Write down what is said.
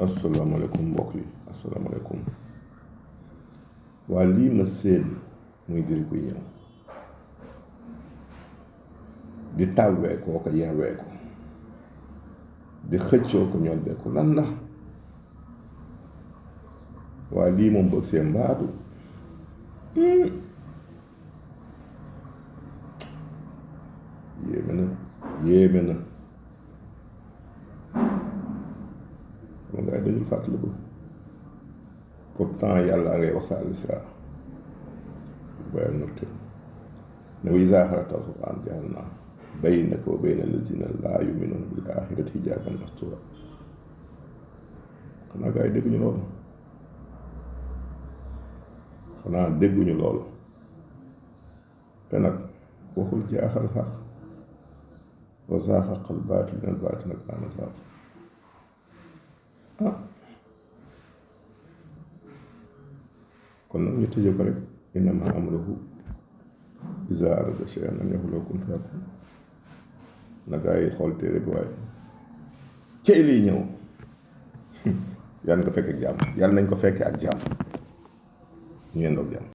asalaamaaleykum mbokk yi asalaamaaleykum waa lii ma séen muy diri kuy ñëw di tàwwee koo ko yeewee ko di xëccoo ko ñoddee ko lan la waa lii moom bëgg see mbaatu yéeme na sama gars yi dañuy fàttaliku pourtant yàlla ngay wax sa al-Isra bayaan nocturne ne wa izaa qara'ta al-Qur'aan ja'alnaa baynaka wa bayna allaziina laa yu'minuuna bil aaxirati hijaaban mastuuraa. xanaa gars yi dégguñu loolu te nag waxul jaaxal xaq wa zaahaqa al-baatilu innal baatila kaana zahuuqaa. kon nag ñu tëjee ko rek innamaa amruhu izaa arada shay'an an yaquula lahu kun fayakun. na gaa yi xool téere bi waaye cey lii ñëw yàlla nañ ko fekkee ak jàmm ñu yendoog jàmm.